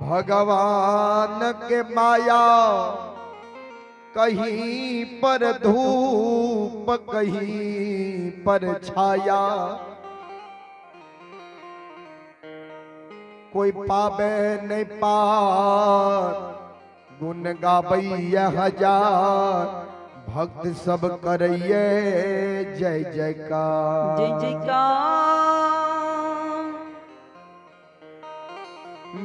भगवान के माया कहीं पर धूप कहीं पर छाया, कोई पावे नहीं पार, गुण गावैया हजार, भक्त सब करैये जय जयकार, जय जयकार।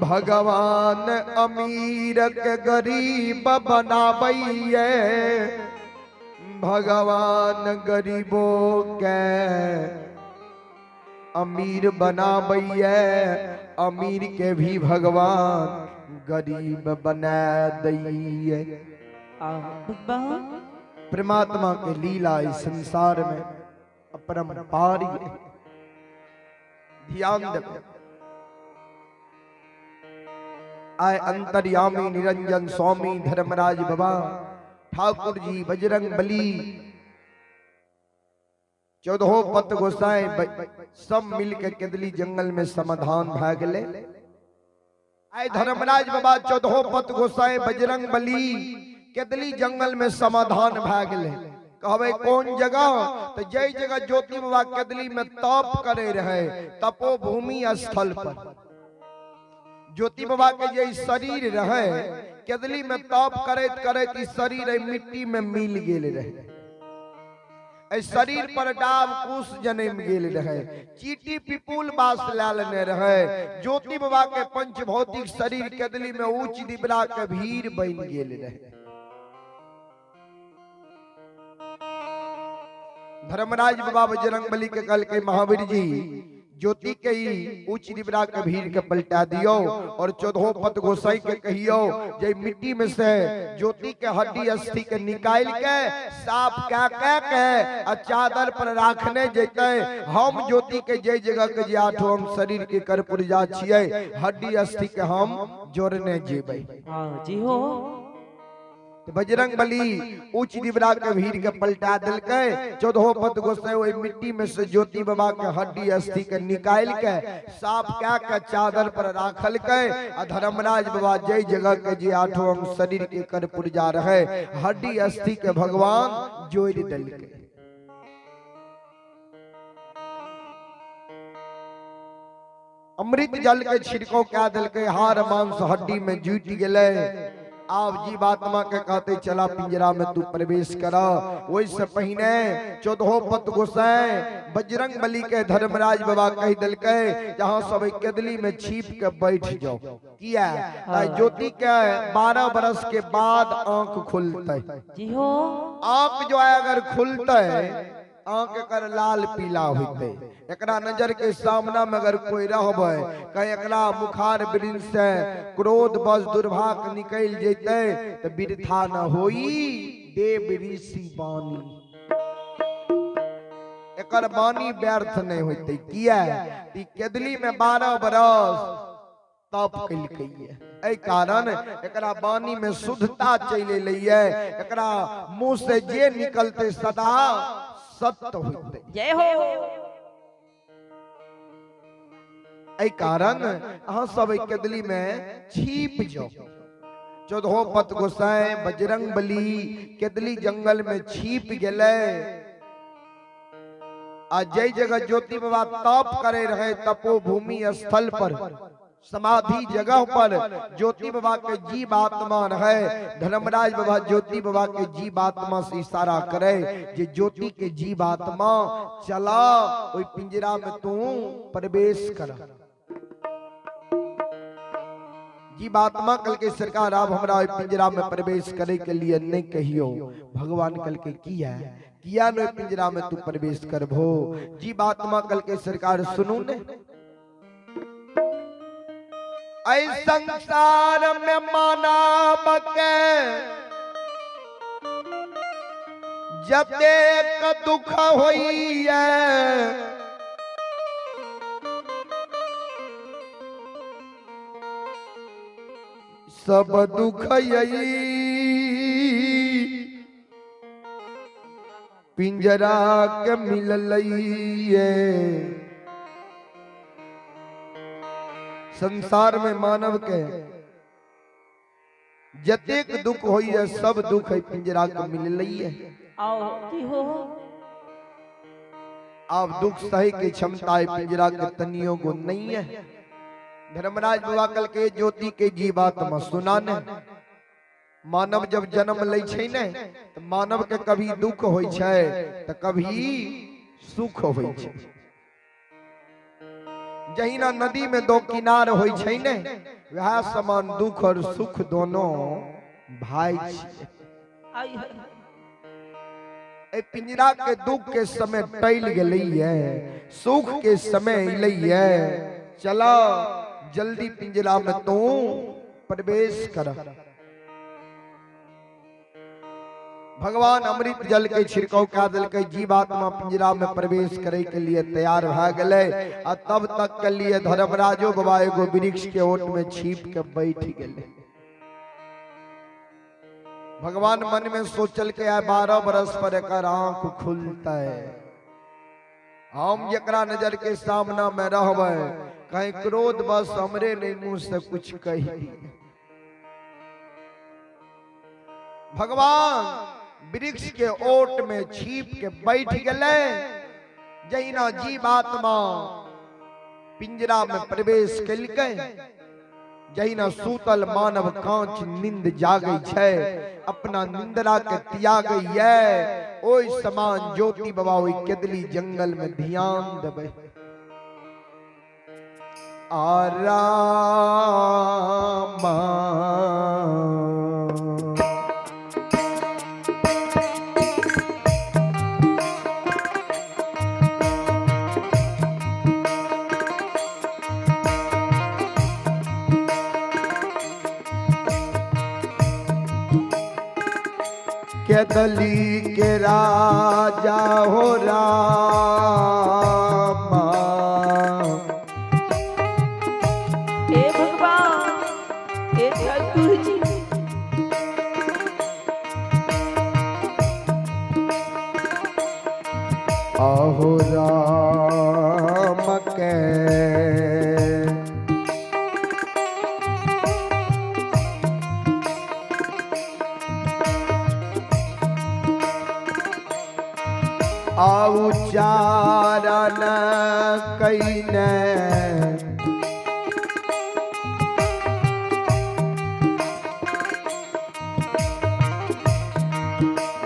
भगवान अमीर के गरीब बनाबैये, भगवान गरीबों के अमीर बनाबैये, अमीर के भी भगवान गरीब बना दैये। परमात्मा के लीला इस संसार में अपरंपार है। ध्यान दे, आए अंतर्यामी निरंजन स्वामी धर्मराज बाबा ठाकुर जी बजरंग बली चौदहो पत गोसाई सब मिलके केदली जंगल में समाधान भा गेले। आए धर्मराज बाबा चौदहो पत गोसाई बजरंग बली केदली जंगल में समाधान भा गेले। कहबे कौन जगह? तो जय जगह ज्योति बाबा केदली में तप करे रहे, तपो भूमि स्थल पर ज्योति बाबा के जे शरीर रहे केदली में तप करैत करैत ई शरीर मिट्टी में मिल गेल रहे। शरीर पर डाब कुश जन्म गेल रहे, चीटी पिपुल बास ला लेने रहे। ज्योति बाबा के पंच भौतिक शरीर केदली में ऊंच दिबरा के भीड़ बन गेल रहे। धर्मराज बाबा बजरंग बली के कल के महावीर जी ज्योति के ही ऊंच दिबरा के भीड़ के पलटा दियो और चौदहो पत गोसाई के कहियो जे मिट्टी में से ज्योति के हड्डी अस्थि के निकाल के साफ क्या क्या के आ चादर पर राखने जेते। हम ज्योति के जे जगह के जे आठो हम शरीर के कर्पूर छियै, हड्डी अस्थि के हम जोड़ने जेबै। जी हो। बजरंग बली ऊंच दिबरा के भीड़ के पलटा दिलकै, चौदहो पत गोसाई ओहि मिट्टी में से ज्योति बाबा के हड्डी अस्थि के निकाल के साफ क्या के चादर पर राखलकै आ धर्मराज बाबा जय जगह के जे आठो अंग शरीर के कर पुर्जा रहे हड्डी अस्थि के भगवान जोड़ दिलकै। अमृत जल के छिड़काव क्या दिलकै, हार मांस हड्डी में जुटि गेलै। आप जीवात्मा के कहते चला पिंजरा में तू प्रवेश कर। ओहि से पहिने चौदहो पत गोसाई बजरंग बली के धर्मराज बाबा कह दिलकै जहां सब केदली में छिप के बैठ जाओ। किया? ज्योति के 12 बरस के बाद आंख खुलते। जी हो। आंख जो है अगर खुलते आंख एकर लाल पीला होते, एकरा नजर के सामना में अगर कोई रहबे कहीं एकरा मुखार वृंद से क्रोध बस दुर्भाग्य निकल जेते तो वृथा न होई देव ऋषि वाणी, एकर वाणी व्यर्थ नहीं होते। किया? केदली में 12 बरस तप कलकै, एहि कारण एकरा वाणी में शुद्धता चलि एलैये, एकरा मुंह से जे निकलते सदा सत्य होते। जय हो। एहि कारण अहाँ सब केदली में छिप जाओ। चौदहो पत गोसाई बजरंग बली केदली जंगल में छिप गेलै आ जय जगह ज्योति बाबा तप करे रहे तपो भूमि स्थल पर समाधि जगह पर ज्योति बाबा के जीव आत्मा रहे। धर्मराज बाबा ज्योति बाबा के जीव आत्मा से इशारा करे जे ज्योति के जीव आत्मा चला ओहि पिंजरा में तू प्रवेश कर। जीव आत्मा कल के सरकार आप हमरा ओहि पिंजरा में प्रवेश करे के लिए नहीं कहियो। भगवान कल के किया किया न पिंजरा में तू प्रवेश करभो। जीव आत्मा कल के सरकार सुनू ने, ऐ संसार में मानव के जतेक दुख होइए सब दुख पिंजरा के मिललैये। संसार में मानव के जतेक दुख होइए सब दुख एहि पिंजरा के मिललैये। आओ जी हो। आब दुख सहे के क्षमता एहि पिंजरा के तनियो गो नहीं है। धर्मराज बाबा कल के ज्योति के जीवात्मा सुना ने, मानव जब जन्म लै छै ने त मानव के कभी दुख होय छै त कभी सुख होय छै। जहिना नदी में दो किनार होय छै ने, वएह समान दुख और सुख दोनों भाई छै। ए पिंजरा के दुख के समय टल गेलैये, सुख के समय अइलैये। चला जल्दी पिंजरा में तू प्रवेश कर। भगवान अमृत जल के छिड़काव कए देलकै, जीवात्मा पिंजरा में प्रवेश करे के लिए तैयार भए गेलै। आ तब तक के लिए धर्मराजो बाबा एगो वृक्ष के ओट में छिप के बैठ गेलै। भगवान मन में सोचल के आय 12 बरस पर एकर आंख खुलतै, हम जकरा नजर के सामना में रहबै कहीं क्रोध बस हमरे नहीं मुंह से कुछ कही। भगवान वृक्ष के ओट में छिप के बैठ गए। जहिना जीवात्मा पिंजरा में प्रवेश कलकै, जहिना सूतल मानव कांच नींद जागै छै, अपना निंद्रा के त्यागै ये, ओहि समान ज्योति बाबा ओहि केदली जंगल में ध्यान देबै। आराम केदली के राजा हो रामा, हे भगवान, हे ठाकुर जी, आहो राम के आउ चारण कईने,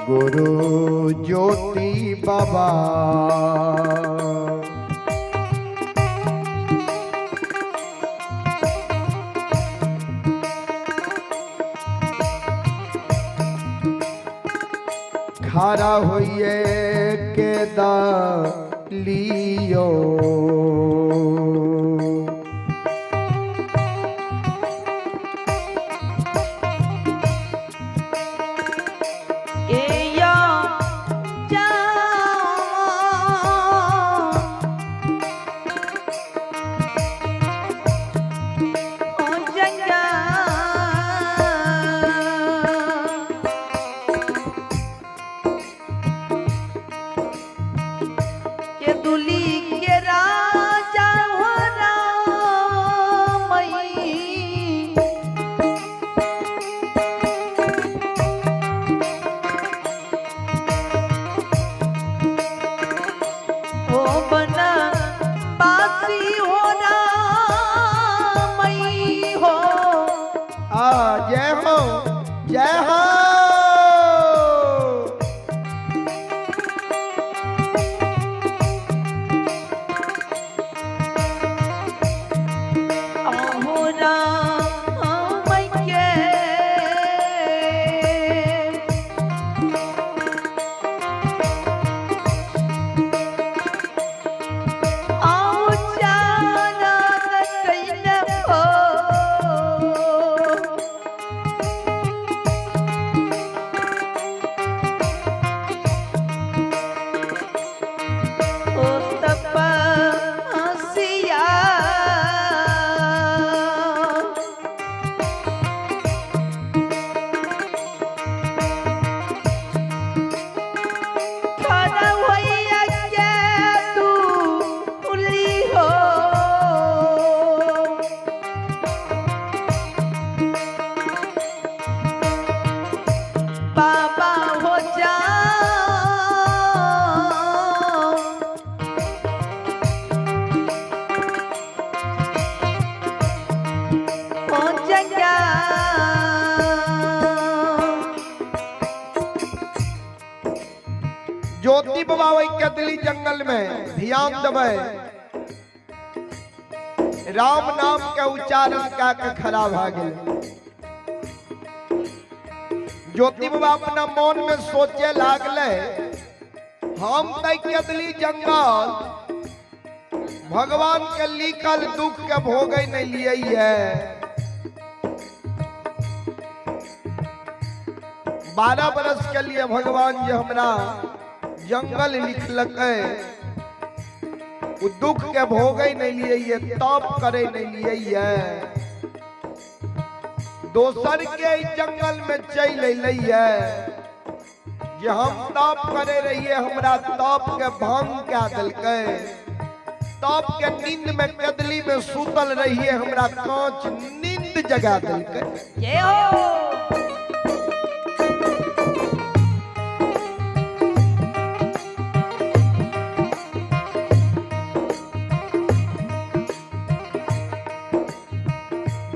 गुरु ज्योति बाबा खड़ा होइए के लियो। जय हो, जय हो। Oh। जंगल। ज्योति बाबा वही कदली जंगल में ध्यान देबै, राम नाम के उच्चारण कए के खड़ा भए गेल। ज्योति बाबा अपना मन में सोचे लागले, हम तै कदली जंगल भगवान के लिखल दुख के भोगे नहीं लिए है। 12 बरस के लिए भगवान जी हमरा जंगल लिखलकै, उ दुख के भोगे नहीं लिए है, तप करे नहीं लिए है। दोसर के जंगल में चल अलै है, जे हम तप करे रहिए हमरा तप के भंग कए देलकै। तप के नींद में कदली में सुतल रहिए, हमरा कांच नींद जगा देलकै। जय हो।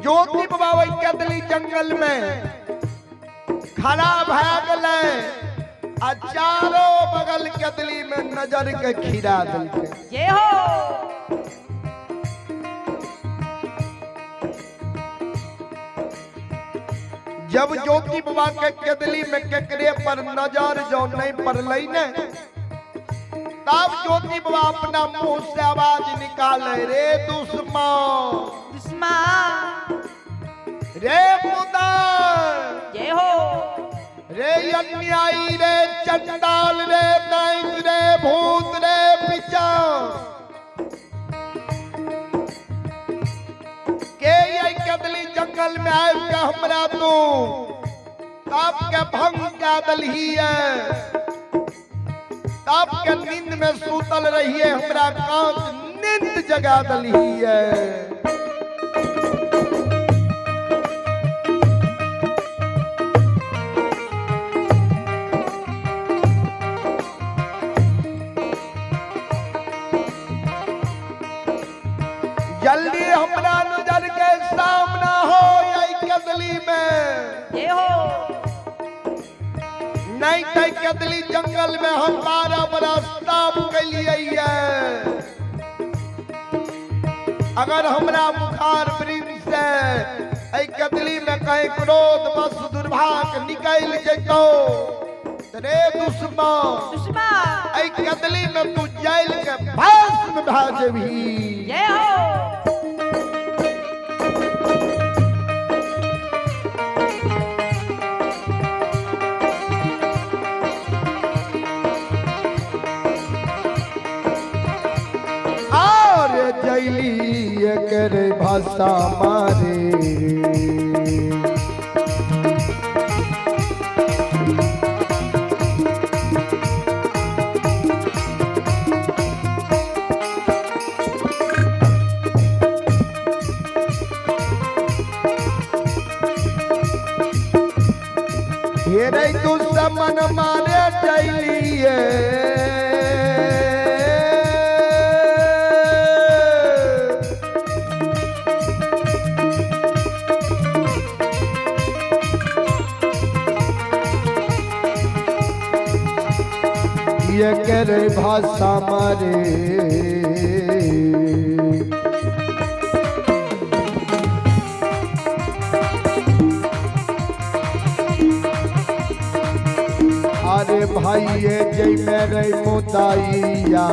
ज्योति बाबा वही कदली जंगल में खड़ा भए गेलै आ चारो बगल कदली में नजर के खिरा देलकै। जय हो। जब ज्योति बाबा के कदली में केकरे पर नजर जो नहीं पड़लै ने, तब ज्योति बाबा अपना मुंह से आवाज निकाले, रे दुश्मन, दुश्मन, रे मुदा, जय हो, रे अन्यायी, रे चंडाल, रे दैत, रे भूत, रे पिचास, के ये कदली जंगल में आबि के हमरा तू ताप के भंग कए देलही है, ताप के नींद में सुतल रहिए हमरा कांच नींद जगा देलही है। जल्दी हमरा नजर के सामना हो यही कदली में, जय हो। नहीं तो कदली जंगल में हम 12 बरस तप कैलिए है। अगर हमरा मुखार वृंद से एहि कदली में कहीं क्रोध बस दुर्भाग्य निकल जइतौ रे दुश्मन, दुश्मन, एहि कदली में तू जल के भस्म भए जेबही। जय हो। और जैली एकर भाषा मारे, रे दुश्मन मारे जैलिए, ये कर भाषा मारे, अरे भाई ये जय मेरे मुदाइया,